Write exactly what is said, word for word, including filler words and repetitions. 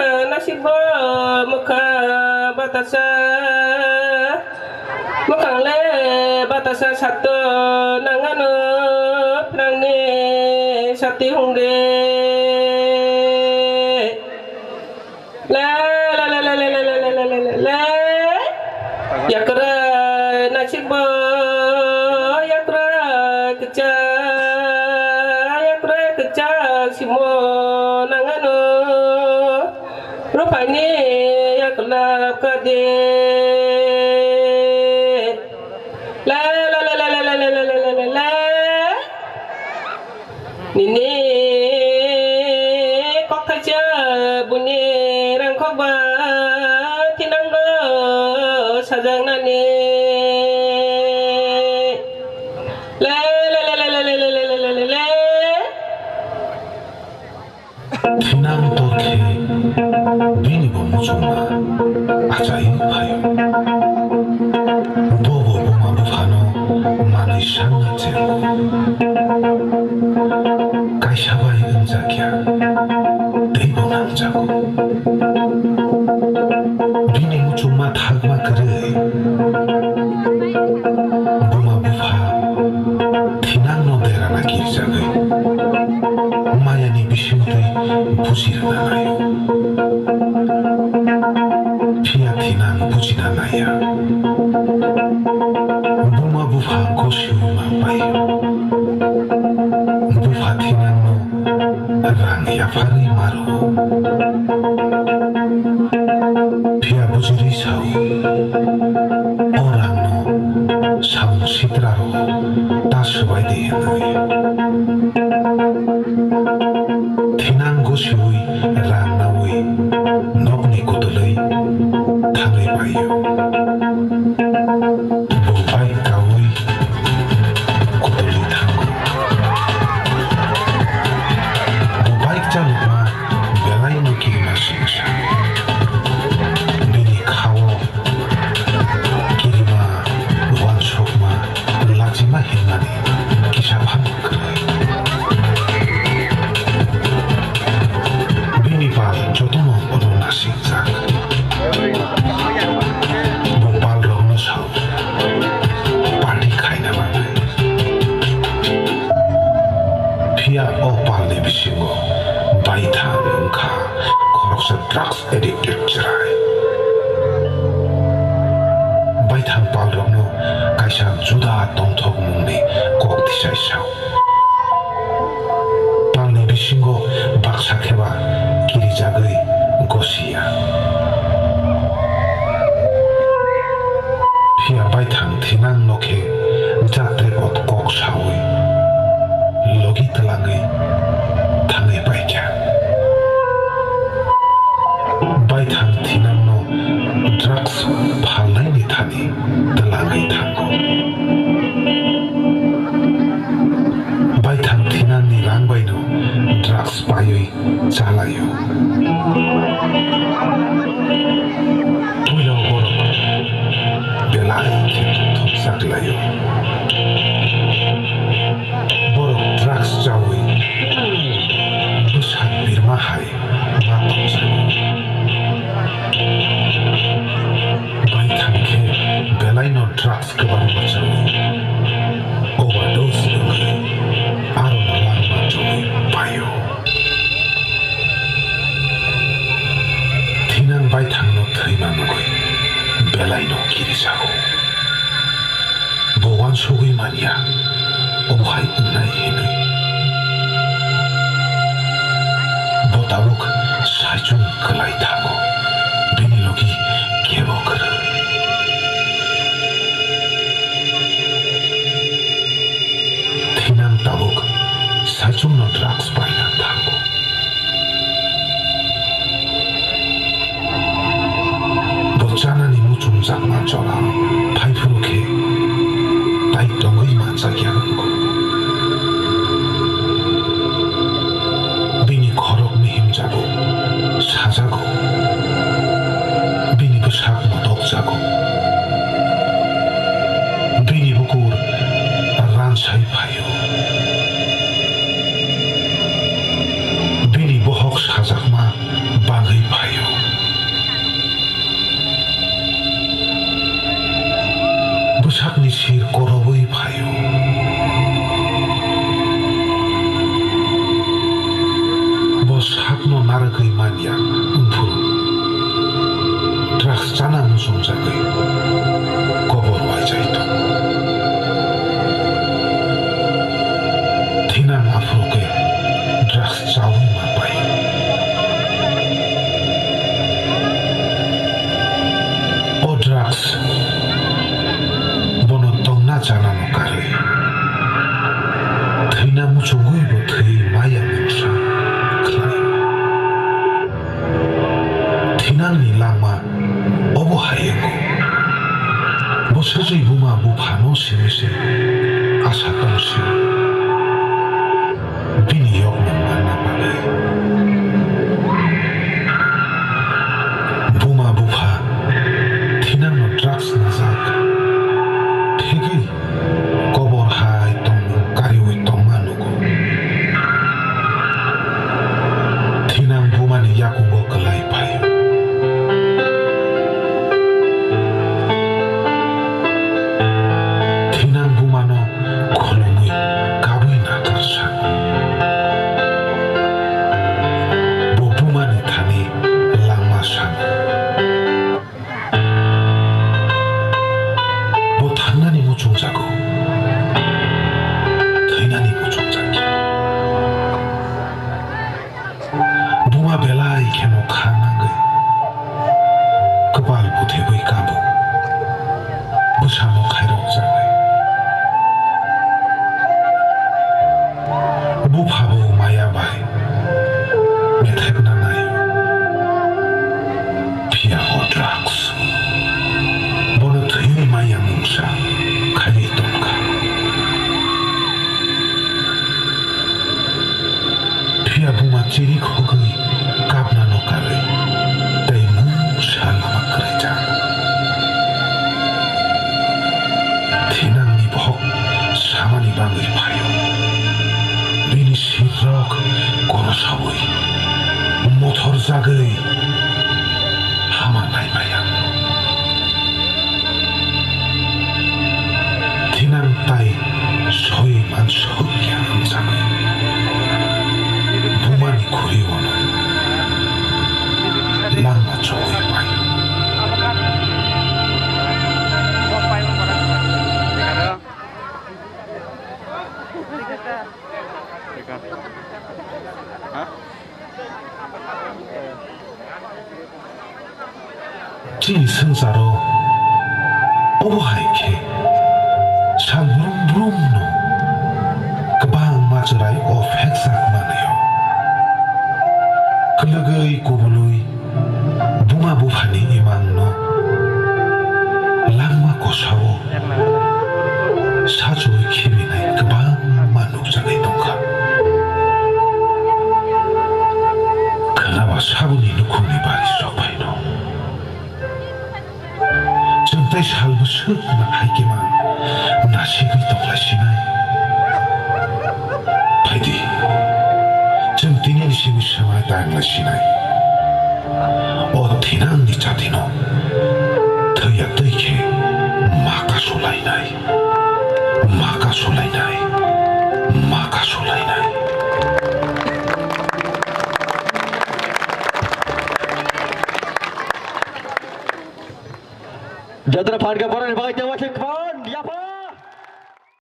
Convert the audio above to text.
Nasik bo mwkha batasa, mwkhang le batasa sato nangano phrangni sati hungde. La, la, la. Yakra nasik bo, yakra kcha, yakra kcha simo nangano. Rupaini yakla kade. La, la, la. Nini kok thaisa buni rangkhok ba thinango sajaknani. Le, le, le. Thinang torkhe bini bo muchungma achai phaio. Bobo buma buphano manwi sangna chengo. Kaisa bai wngjakya, teibo nangjago. Bini muchungma thakma kwrwi buma bupha thinangno derana kirijagwi mayani bisingtwi buji rwna naio. Phiya thinang bujina naiya. Buma bupha gosiui ma paio. Bupha thinangno rang yapharwi ma rwo. Phiya bujirwi sao, o rangno samung sitra rwo ta swbai di hwnwi. Thinang gosiui rang naui nokni kutulwi thangwi paio. Bo bike kaui kutulwi thango. Bo bike chalokma belai no kirima singsa. Bini khao kirima, uansukma, lachima hinmani kisa phano kwrwi. Bini pal jotono bono nasikjak. Bo palrokno sao party khaina bagwi. Phiya o palni bisingo baithang wngkha khoroksa drugs addicted chwrai. Baithang palrokno kaisa juda tongthokmungni kok tisai sao. Palni bisingo baksa kheba kirijagwi gosiya. Phiya baithang thinang no khe jatre pot kok saui logi twlangwi thangwi paikha. Baithang thinangno drugs phalnaini thani twlangwi thango. Baithang thinangni rang baino drugs paiwi chalaio. Puila borok belai khe thumsak laio. Borok drugs chaui bwsak birma hai ma tongjago. Baithang khe belaino drugs kwbangma chaui overdose wngwi aro no langma chugui paio. Thinang baithangno thwima nugui belaino kirijago. Bo uansugui manya, omo hai wngnai hinwi. Bo tabuk saichung kwlai thango, bini logi kebo kwrwi. Thinang tabuk saichungno drugs paina thango. Bo chanani muchungjakma jora phaiphuru khe tai tongwi manjakya wngo. Bini khorok mihimjago, sajago. Bini bwsak motokjago. Bini bukur ransai phaio. Bini bohok sajakma bangwi phaio. Ya, wngphuru drugs chana muchungjagwi kobor waijai tongo. Thinang aphuru khe drugs chaui ma pai. O drugs bono tongna chanano karwi thwina muchungwi bo thwi maya mungsa khlai. Thinangni langma obo hai wngo. Bo swchwi buma buphano simi se asa tong sio. Bini yokno manna bagwi. Buma bupha thinangno drugs najak. Thigwi kobor hai tongmung kariui tongma nugo. Thinang bumani yakungo kwlai phaio. Thinang bumano khulumui kabui nakar sano. Bo bumani thani langma sano. Bo thangnani muchungjago, thwinani muchungjak ya. Buma belai kheno kha nangwi kwpal buthebwi kabo, bwsano khairokjaknai. Buphabo maya bai methekna naio. Phiya o drugs bono thwiwi maya mungsa khaiwi tongkha. Phiya buma chiri khogwi kapnano karwi tei mungsa lama kwrwijak. Thinangni bohok samani bagwi phaio. Bini sitrok korosaui mothorjagwi hama naimaya. Thinang tai soi mansukya hamjaknai. Bumani khuri-o no langma chowui pai. Chini swngcharo obo hai khe sal brum brum no kwbangma chwrai o phekjak manwi o. Kwlwgwi kubului buma buphani imang no langma kosao sachuwi khibinai kwbangma nukjaknai tongkha. Khwnaba saboni nukhungni bari sokphaino. Chwng tei sal bwswk na hai khe ma nasigwi tongla sinai. Phaidi, chwng tini ni simi swmai ta wngla sinai. O thinang ni jati no thwiya twi khe ma kasulainai, ma kasulainai, ma kasulainai. Jatra phan kha borok ni bagwi tei waisa kwbang.